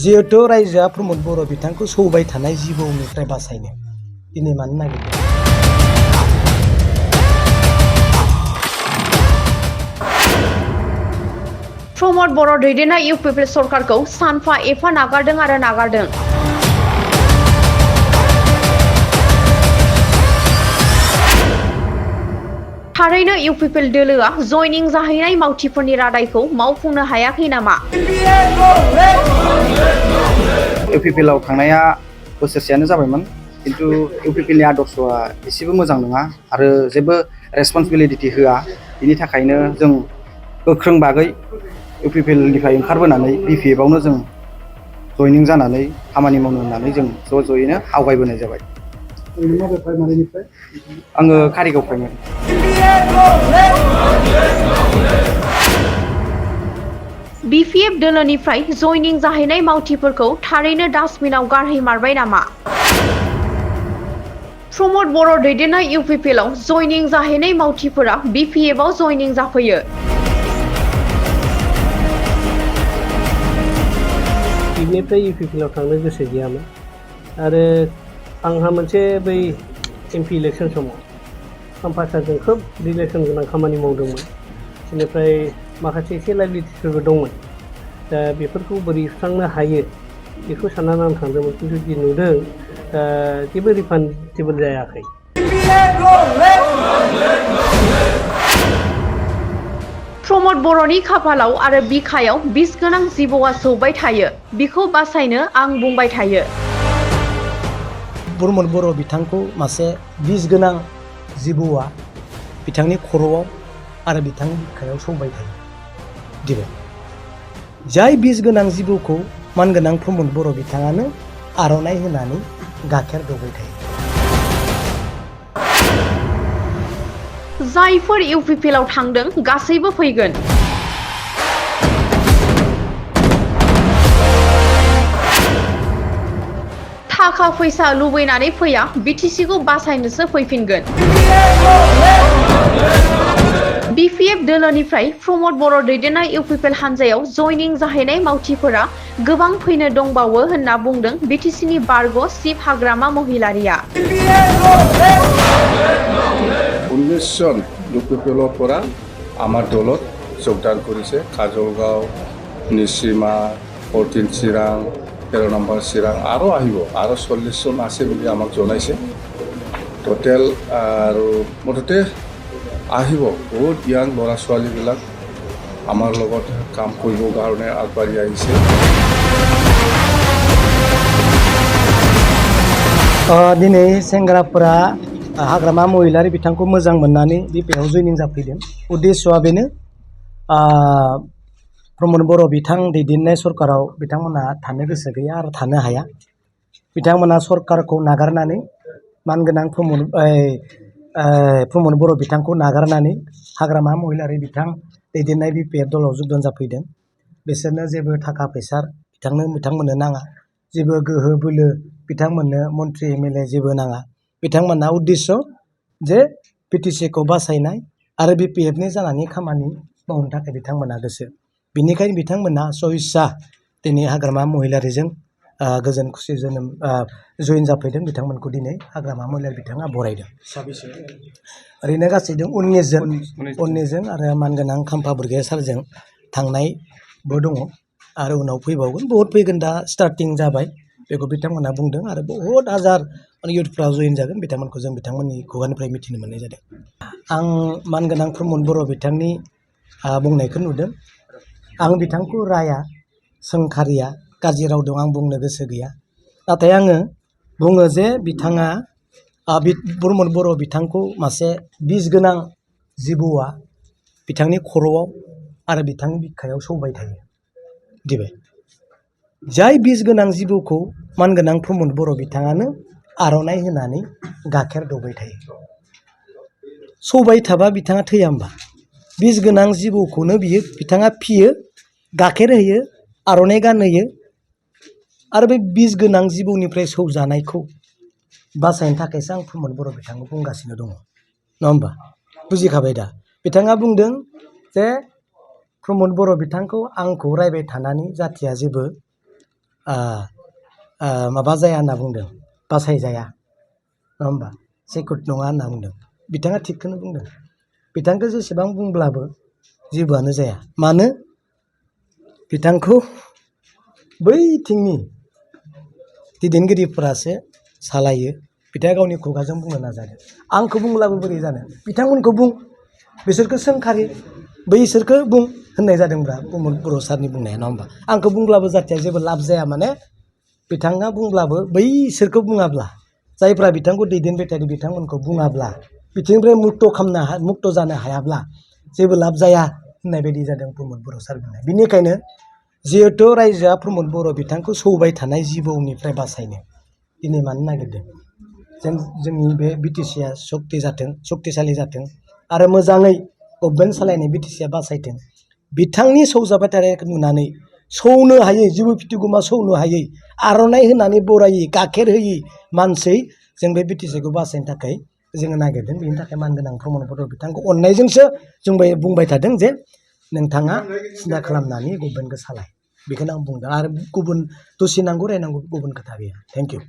जिहेतु रायजोआ प्रमद बर' बिथांखौ सौबाय थानाय जिबौनिफ्राय बासायनो दिनै मानो नागिरदों प्रमद बर' दैदेननाय UPPL सरकारखौ सानफा एफा नागारदों आरो नागारदों। थारैनो UPPL दोलोआ जयनिं जाहैनाय मावथिफोरनि रादायखौ मावफुंनो हायाखै नामा? UPPL आव थांनाया बोसोरसेयानो जाबायमोन, किन्तु UPPL नि आदर्शआ एसेबो मोजां नङा आरो जेबो रेसपन्सिबिलिटि होआ। बिनि थाखायनो जों गोख्रों बागै UPPL निफ्राय ओंखारबोनानै BPF आवनो जों जयनिं जानानै खामानि मावनो होननानै जों ज'यैनो आवगायबोनाय जाबाय। आङो कारिगावनिफ्रायमोन। BPF दोलोनिफ्राय जयनिं जाहैनाय मावथिफोरखौ थारैनो डास्टबिनाव गारहैमारबाय नामा? प्रमद बर' दैदेननाय UPPL आव जयनिं जाहैनाय मावथिफोरा BPF आव जयनिं जाफैयो। बिनिफ्राय UPPL आव थांनो गोसो गैयामोन आरो आंहा मोनसे बै MP इलेक्शन समाव कम्पासारजों खोब रिलेसन गोनां खामानि मावदोंमोन। बेनिफ्राय माखासे एसे लाइबिलिटिसफोरबो दंमोन, दा बेफोरखौ बोरै सुस्रांनो हायो बेखौ साननानै आं थांदोंमोन, खिन्थु जि नुदों जेबो रिफान्डेबल जायाखै। प्रमद बर'नि खाफालाव आरो बिखायाव बिस गोनां जिबौआ सौबाय थायो, बिखौ बासायनो आं बुंबाय थायो। प्रमद बर' बिथांखौ मासे बिस गोनां जिबौआ बिथांनि खर'आव आरो बिथांनि बिखायाव सौबाय थायो। दिनै जाय बिस गोनां जिबौखौ मानगोनां प्रमद बर' बिथाङानो आर'नाइ होनानै गाइखेर दौबाय थायो। जायफोर UPPL आव थांदों गासैबो फैगोन। थाखा फैसा लुबैनानै फैया, BTC खौ बासायनोसो फैफिनगोन। BPF दोलोनिफ्राय प्रमद बर' दैदेननाय UPPL हान्जायाव जयनिं जाहैनाय मावथिफोरा गोबां फैनो दंबावो होनना बुंदों BTC नि बारग' चिफ हाग्रामा महिलारिया। 19 জন UPPLৰ পৰা আমাৰ দলত যোগদান কৰিছে। কাজলগাঁও, নিশ্চিমা, 14 চিৰাং, 13 নম্বৰ চিৰাং আৰু আহিব, আৰু 40 জন আছে বুলি আমাক জনাইছে। টোটেল আৰু মুঠতে আহিব বহুত ইয়াং ল'ৰা ছোৱালীবিলাক আমাৰ লগত কাম কৰিবৰ কাৰণে আগবাঢ়ি আহিছে। दिनै सेंग्राफोरा हाग्रामा महिलारि बिथांखौ मोजां मोननानै BPF आव जयनिं जाफैदों। उद्देश्यआ बेनो, प्रमद बर' बिथां दैदेननाय सरकाराव बिथांमोनहा थानो गोसो गैया आरो थानो हाया। बिथांमोनहा सरकारखौ नागारनानै मानगोनां प्रमद बर' बिथांखौ नागारनानै हाग्रामा महिलारि बिथां दैदेननाय BPF दलाव जगदान जाफैदों। बिसोरनो जेबो थाखा फैसा बिथांमोननो नाङा, जेबो गोहो बोलो बिथांमोननो मन्त्रि MLA जेबो नाङा। बिथांमोनहा उद्देश्य जे BTC खौ बासायनाय आरो BPF नि जानानै खामानि मावनो थाखाय बिथांमोनहा गोसो। बिनिखायनो बिथांमोनहा सहिस्सा दिनै हाग्रामा महिलारिजों गोजोन खुसि जोनोम जयेन जाफैदों। बिथांमोनखौ दिनै हाग्रामा महिलारि बिथाङा बरायदों। ओरैनो गासै 19 जन आरो मानगोनां खाम्फा बुरगे सारजों थांनायबो दङ आरो उनाव फैबावगोन, बहुत फैगोन। दा स्टार्टिं जाबाय बेखौ बिथांमोनहा बुंदों आरो बहुत हाजार इयुथफ्रा जयेन जागोन। बिथांमोनखौ जों बिथांमोननि खुगानिफ्राय मिथिनो मोननाय जादों। आं मानगोनां प्रमद बर' बिथांनि बुंनायखौ नुदों। आं बिथांखौ राया, सोंखारिया, गाज्रि राव दं आं बुंनो गोसो गैया। नाथाय आङो बुङो जे बिथाङा प्रमद बर' बिथांखौ मासे बिस गोनां जिबौआ बिथांनि खर'आव आरो बिथांनि बिखायाव सौबाय थायो। दिनै जाय बिस गोनां जिबौखौ मानगोनां प्रमद बर' बिथाङानो आर'नाइ होनानै गाइखेर दौबाय थायो। सौबाय थाबा बिथाङा थैया होमबा? बिस गोनां जिबौखौनो बिथाङा फियो, गाइखेर होयो, आर'नाइ गानहोयो आरो बे बिस गोनां जिबौनिफ्राय सौजानायखौ बासायनो थाखायसो आं प्रमद बर' बिथांखौ बुंगासिनो दङ, नङा होमबा? बुजिखाबाय दा? बिथाङा बुंदों जे प्रमद बर' बिथांखौ आंखौ रायबाय थानानै जाथिया जेबो माबा जाया होनना बुंदों बासायजाया नङा होमबा सेकुट नङा होनना बुंदों बिथाङा थिगखौनो बुंदों बिथांखौ जेसेबां बुंब्लाबो जेबोआनो जाया मानो बिथांखौ बैथिंनि दैदेनगिरिफोरासो सालायो बिथाङा गावनि खुगाजों बुंनो नाजादों आंखौ बुंब्लाबो बोरै जानो बिथांमोनखौ बुं बिसोरखौ सोंखारि बैसोरखौ बुं होननाय जादोंब्रा प्रमद बर' सारनि बुंनाया नङा होमबा आंखौ बुंब्लाबो जाथिया जेबो लाब जाया माने बिथाङा बुंब्लाबो बैसोरखौ बुङाब्ला जायफ्रा बिथांखौ दैदेनबाय थादों बिथांमोनखौ बुङाब्ला बिथिंनिफ्राय मुक्त जानो हायाब्ला जेबो लाब जाया होननाय बायदि जादों प्रमद बर' सार बुंनाय बिनिखायनो जिहेथु रायजोआ प्रमद बर' बिथांखौ सौबाय थानाय जिबौनिफ्राय बासायनो दिनै मानो नागिरदों जोंनि बे बिटिसिआ सक्तिशालि जाथों आरो मोजाङै गभर्नमेन्ट सालायनाय बिटिसिआ बासायथों बिथांनि सौजाबाय थानायखौ नुनानै सौनो हायै जिबौ फिथिगमा सौनो हायै आर'नाइ होनानै बरायै गाइखेर होयै मानसि जों बे बिटिसिखौ बासायनो थाखाय जोङो नागिरदों बेनि थाखाय मानगोनां प्रमद बर' बिथांखौ अननायजोंसो जों बुंबाय थादों जे नोंथाङा सिन्था खालामनानै गभर्नमेन्टखौ सालाय बेखौनो आं बुंदों आरो गुबुन दसे नांगौ रायनांगौ गुबुन खोथा गैया थेंक इउ